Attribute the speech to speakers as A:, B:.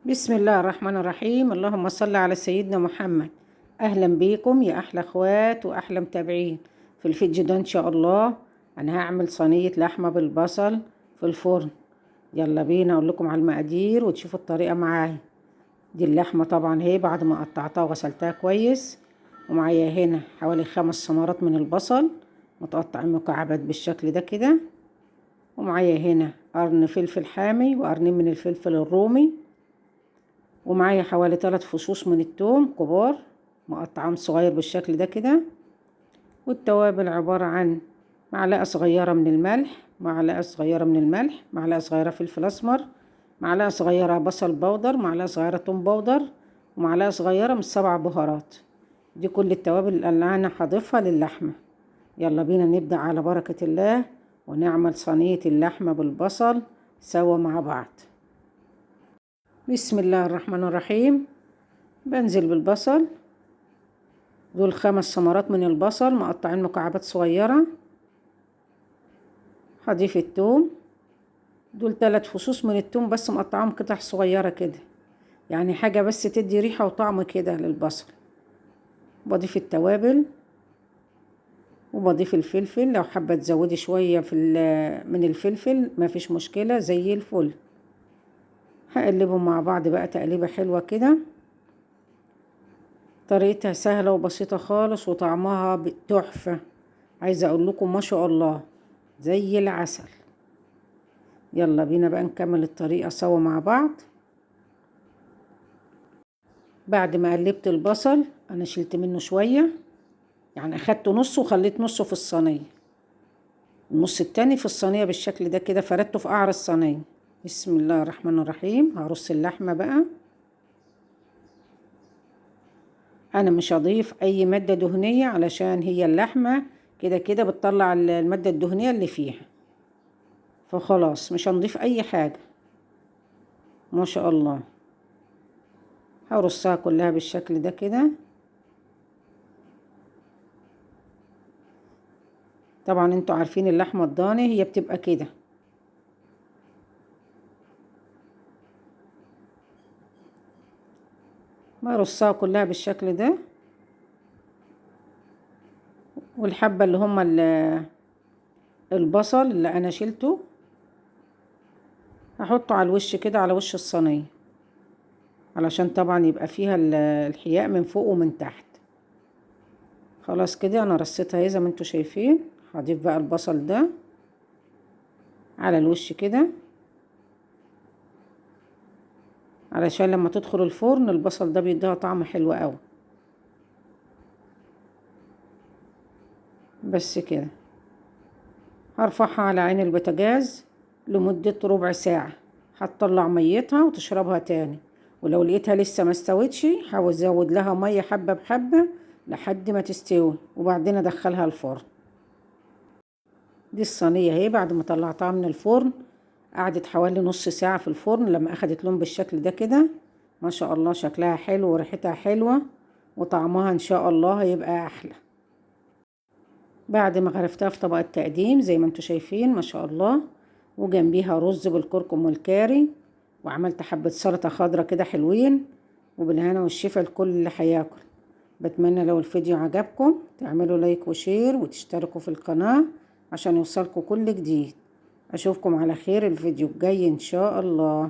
A: بسم الله الرحمن الرحيم. اللهم صل على سيدنا محمد. اهلا بيكم يا احلى اخوات واحلى متابعين. في الفيديو ده ان شاء الله انا هعمل صينية لحمة بالبصل في الفرن. يلا بينا اقول لكم على المقادير وتشوفوا الطريقة معايا. دي اللحمة طبعا هي بعد ما قطعتها وغسلتها كويس، ومعايا هنا حوالي 5 ثمرات من البصل متقطعين مكعبات بالشكل ده كده، ومعايا هنا قرن فلفل حامي وقرنين من الفلفل الرومي، ومعايا حوالي 3 فصوص من الثوم كبار مقطعهم صغير بالشكل ده كده. والتوابل عبارة عن معلقة صغيرة من الملح، معلقة صغيرة من الملح، معلقة صغيرة فلفل أسمر، معلقة صغيرة بصل بودر، معلقة صغيرة توم بودر، ومعلقة صغيرة من 7 بهارات. دي كل التوابل اللي أنا هضيفها للحمة. يلا بينا نبدأ على بركة الله ونعمل صينية اللحمة بالبصل سوا مع بعض. بسم الله الرحمن الرحيم. بنزل بالبصل، دول 5 ثمرات من البصل مقطعين مكعبات صغيرة. هضيف التوم، دول 3 فصوص من التوم بس مقطعهم قطع صغيرة كده، يعني حاجة بس تدي ريحة وطعم كده للبصل. بضيف التوابل وبضيف الفلفل، لو حابة تزودي شوية من الفلفل ما فيش مشكلة، زي الفل. هقلبهم مع بعض بقى تقليبة حلوة كده. طريقتها سهلة وبسيطة خالص وطعمها تحفة، عايزة اقول لكم ما شاء الله زي العسل. يلا بينا بقى نكمل الطريقة سوا مع بعض. بعد ما قلبت البصل انا شلت منه شوية، يعني اخدت نصه وخليت نصه في الصينية، النص التاني في الصينية بالشكل ده كده، فردته في قعر الصينية. بسم الله الرحمن الرحيم. هرص اللحمة بقى. انا مش هضيف اي مادة دهنية علشان هي اللحمة كده كده بتطلع المادة الدهنية اللي فيها، فخلاص مش هنضيف اي حاجة. ما شاء الله هرصها كلها بالشكل ده كده. طبعا انتوا عارفين اللحمة الضاني هي بتبقى كده. برصها كلها بالشكل ده، والحبة اللي هما البصل اللي انا شلته هحطه على الوش كده، على وش الصينية، علشان طبعا يبقى فيها الحياء من فوق ومن تحت. خلاص كده انا رصيتها اهي زي ما انتوا شايفين. هضيف بقى البصل ده على الوش كده، علشان لما تدخل الفرن البصل ده بيديها طعم حلو قوي. بس كده هرفعها على عين البوتاجاز لمدة ربع ساعة، هتطلع ميتها وتشربها تاني، ولو لقيتها لسه ما استوتش هزود لها مية حبة بحبة لحد ما تستوي، وبعدين ادخلها الفرن. دي الصينية اهي بعد ما طلعتها من الفرن، قعدت حوالي نص ساعة في الفرن لما اخدت لون بالشكل ده كده. ما شاء الله شكلها حلو وريحتها حلوة وطعمها ان شاء الله هيبقى احلى. بعد ما غرفتها في طبق التقديم زي ما انتوا شايفين ما شاء الله، وجنبيها رز بالكركم والكاري، وعملت حبة سلطة خضرة كده حلوين، وبالهنا والشفا لكل اللي هياكل. بتمنى لو الفيديو عجبكم تعملوا like و share وتشتركوا في القناة عشان يوصلكم كل جديد. اشوفكم على خير الفيديو الجاي ان شاء الله.